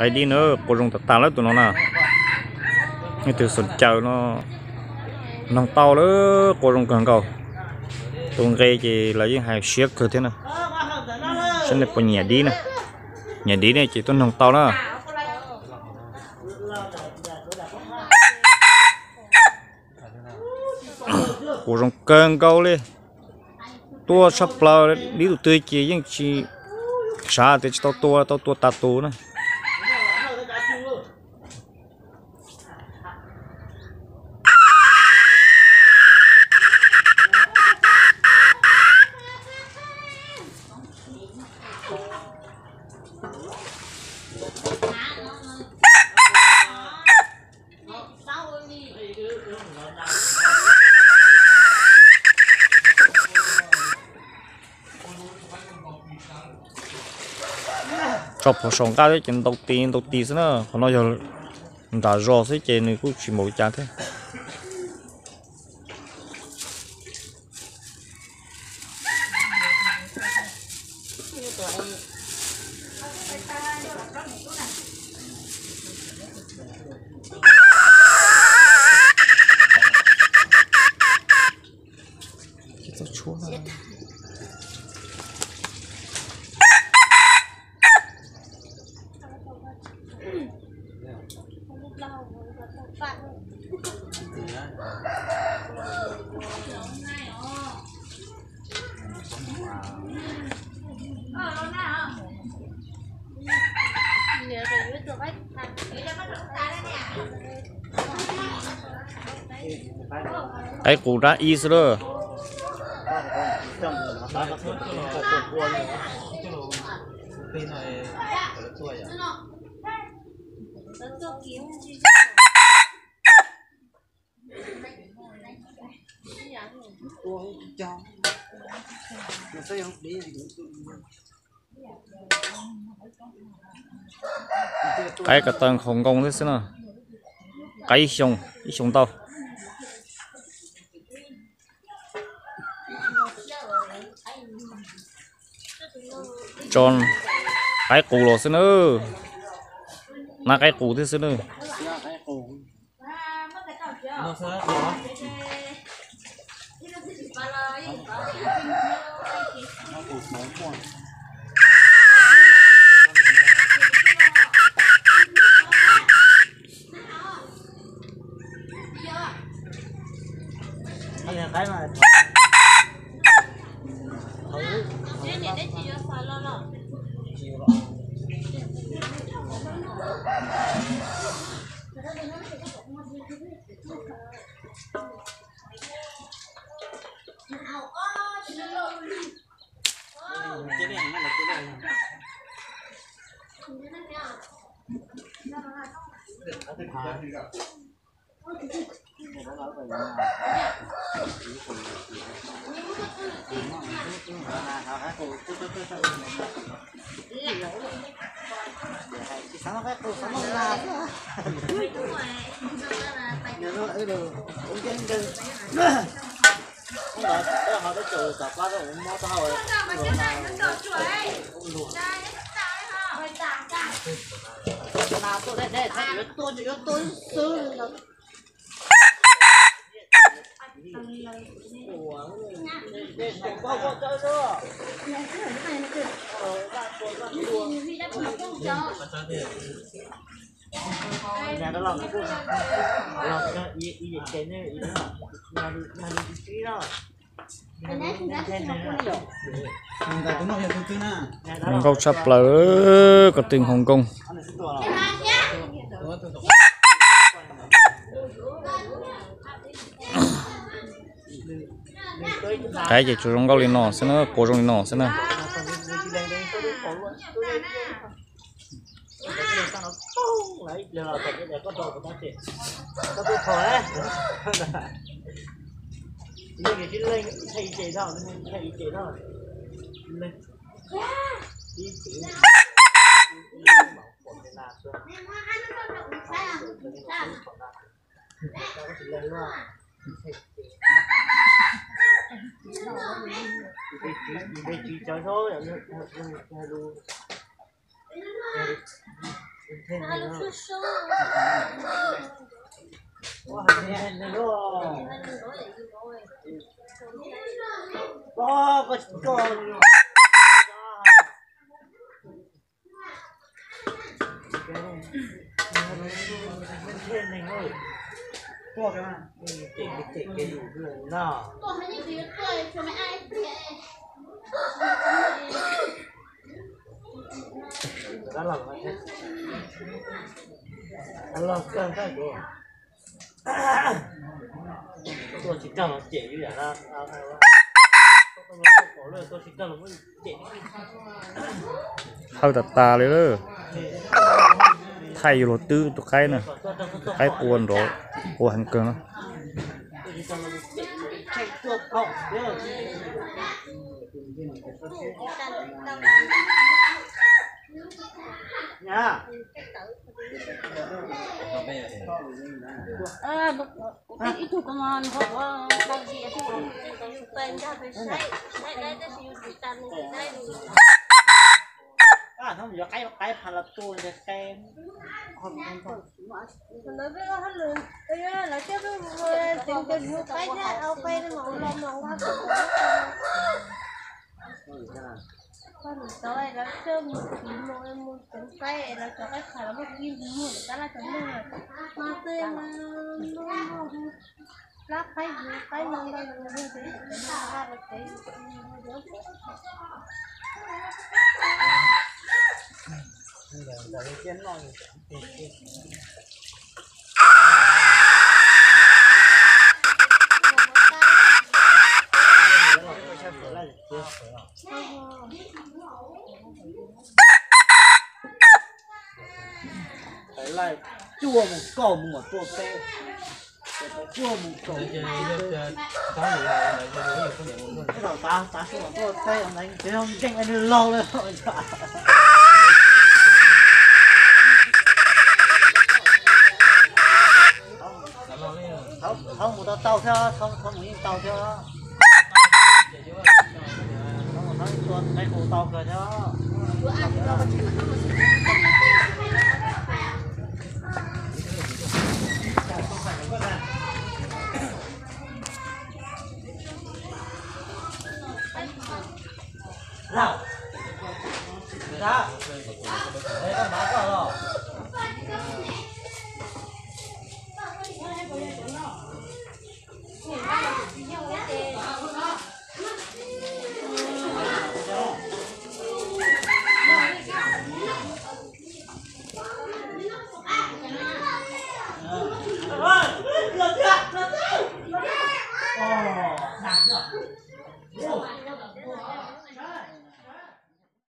Qaib dib na, qua zoo tas tas lawm tus no na. Nej tus xom caws no noog tau lawm, qua zoo kawg nkaus. Tus nqe ces lawv yeej hais siab kawg thiab na. Saib nej puas nyiam dib na. Nyiam dib ne ces tuaj noog tau na. Qua zoo kawg nkaus li. Tua tshaj plaws, dib tus twg ces yeej tsis xav tias tsis tau tua, tau tua tas tus na. Tso phom saum nqaj thiab ces ntau tis ntau tis xwb na. Qhov no yog nram zos xwb ces nws kuj tsis npaum li cas thiab. Qaib qus dab ib xwb lawm. Qaib ko taw hauv nkoos thiab xwb na. Qaib ib xyoo, ib xyoo ntau. Tso qaib qus los xwb na. Nab qaib qus thiab xwb na. Zoo nkauj tshaj plaws, ko tw hauv nkoos. Qaib ces tsuas zoo nkauj li no xwb na, qua zoo li no xwb na. Hawj tas tas li lawm. Thaij yuav luag twb tus qaib na, qaib qua nrov, qua heev kawg no. Laij cuaj mus kaum mus tuaj teb, cuaj mus kaum mus tuaj teb, tav tav mus tuaj teb, ntev nteeg nws laug lawm. Thaub mus tau tau thiab, thaub mus yeej tau thiab. Thaub mus tau tau kawg thiab.